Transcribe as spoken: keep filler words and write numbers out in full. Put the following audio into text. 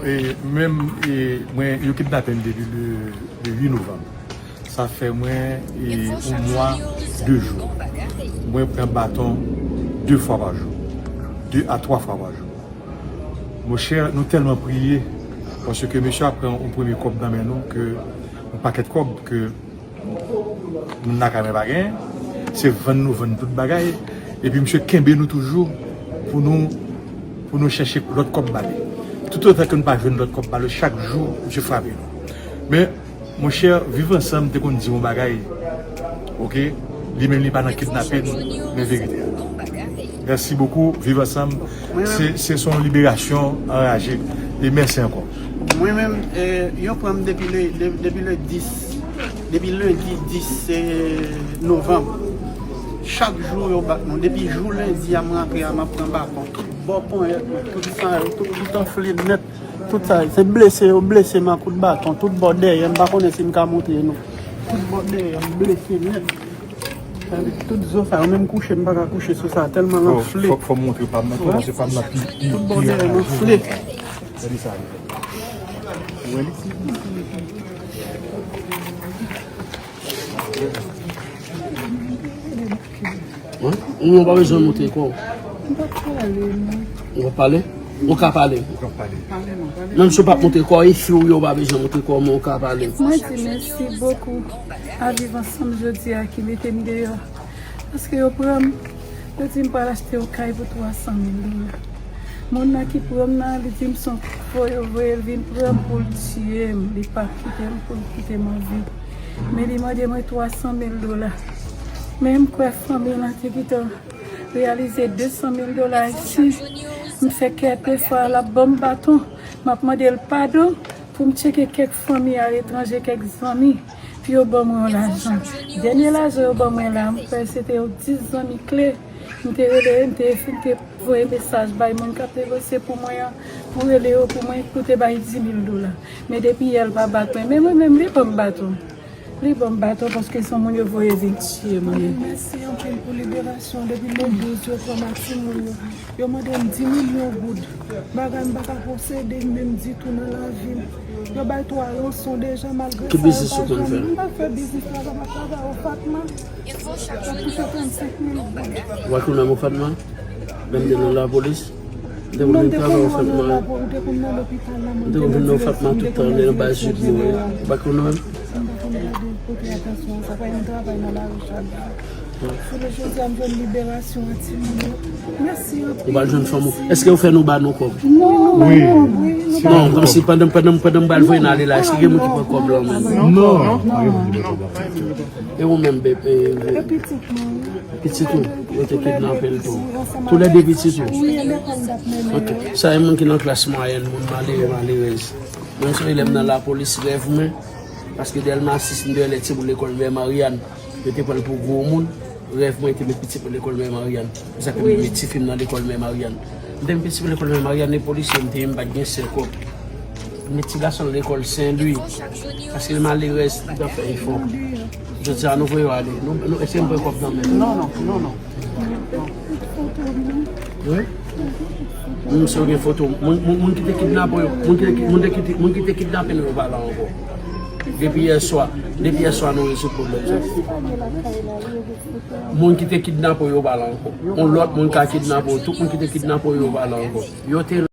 E menm, e, mwen, yo kidnape m depi le, le uit novanm. Sa fè mwen, e, yon mwa, de jou. Mwen pran baton de fwa pa jou. De a twa fwa pa jou. Monchè, nou tèlman priye, paske mesye a pran yon premye kòb nan men nou, ke yon pakèt kòb ke moun lakay mwen pa genyen, se vann nou vann tout bagay, epi misye kenbe nou toujou pou nou, pou nou chèche lòt kòb ba li. Toutotan ke nou pa jwenn lòt kòb ba li, chak jou, misye frape nou. Men, monchè, Viv Ansanm te konn di yon bagay, oke? Li menm li pa nan kidnape n, men verite a. Mèsi bokou, Viv Ansanm. Se, se son liberasyon anraje. E mèsi ankò. Mwen menm, eh, yo pran m depi le, de- depi le dis, depi lendi dis, eh, novanm. Chak jou yo bat nou. Depi jou lendi a m rantre a, m ap pran baton. Tout bò ponyèt mwen, tout sa yo, tout, tout anfle nèt. Tout sa, se blese yo blese m ak kout baton. Tout bò dèyè m, pa konnen si m ka montre nou. Tout bò dèyè m blese nèt. Tout zo sa yo, menm kouche m pa ka kouche sou sa, tèlman l anfle. Fò, fò, fò m montre pa m nan tou, paske pa m nan pi, pi, tout bò dèyè m anfle. Gade sa. Ou wè li? Wi, ou pa bezwen montre kò w. M p ap pale, non. Ou p ap pale? Ou ka pale. Ou ka pale. Menm si w p ap montre kò w, e fi w yo pa bezwen montre kò w, men ou ka pale. Mwen di mèsi bokou a Viv Ansanm jodi a ki mete m deyò. Paske yo pran m, yo di m pral achte yon kay pou twa san mil dola. Moun nan ki pran m nan, li di m se yon fo yo voye l vin pran m pou l tiye m. Li pa kite m pou l kite m an vi. Men li mande mwen twa san mil dola. Men m kwè fanmi lan te gentan reyalize de san mil dola isi. M fè kè plen fwa l ap ban m baton. M ap mande l padon pou m tcheke kèk fanmi aletranje, kèk zanmi, pou yo ban mwen yon lajan. Dènye lajan yo ban mwen la, m kwè se te yon dis zanmi kle. M te rele, m te, m te voye mesaj bay moun k ap negosye pou mwen an, pou rele yo pou mwen, pou te bay dis mil dola. Men depi yè l pa bat mwen. Men mwen menm, li ban m baton. Li ban m baton paske se yon moun yo voye vin tiye m ye. Mèsi anpil pou liberasyon. Depi le douz, yo pran m ak timoun yo. Yo mande m dis milyon goud. Bagay m pa ka posede menm ditou nan lavi m. Yo bay twa ranson deja, malgre sa, yo pa jwenn m. M pa fè biznis la, m ap travay o Fatma. Yo touche trannsenk mil goud. Ou pa konnen o Fatma? Menm de nan lapolis. M te konn vin travay o Fatma. M te konn vin nan o Fatma tout tan, nan baz huit mwen. Ou pa konnen menm? M pa konn gade kote atansyon an, sa pa yon travay nan lari chak jou. Jounen jodi a, m jwenn liberasyon a timoun yo. Mèsi anpil. Ou pa jwenn fanm ou. Èske ou fè nou ba nou kòb? Non, non, non. Non, kòmsi pandan, pandan, pandan m pral voye n ale la, èske gen moun ki pran kòb lan menm? Non. E ou menm, bebe? E pitit mwen. Pitit ou? Yo te kidnape l tou. Toulède pitit ou? Wi, e lekòl m t ap mennen yo. Ok. Sa e moun ki nan klas mwayèn, moun malere, malerèz. Mwen sonje lè m nan lapolis, rèv mwen, paske Dèlma sis, m te wè lè timoun lekòl Mè Mariàn, yo te pran l pou gwo moun. Rèv mwen te met pitit mwen lekòl Mè Mariàn. Se sa ke m te met tifi m nan lekòl Mè Mariàn. M te met pitit mwen lekòl Mè Mariàn, e polisye m te ye, m pa t gen sèkòb. M met ti gason l lekòl Sen Lwi, paske l malerèz, li t ap fè efò. Jodi a, nou voye yo ale. Nou, nou, èske m pran kòb nan men nou? Non, non, non, non. Wi. Moun sa yo gen foto. Moun, moun, moun ki te kidnape yo, moun ki te, moun te kite, moun ki te kidnape nou yo pa la ankò. Depi yè swa, depi yè swa nou rezoud pwoblèm sa. Moun ki te kidnape yo pa la ankò. Yon lòt moun ka kidnape yo. Tout moun ki te kidnape yo pa la ankò. Yo te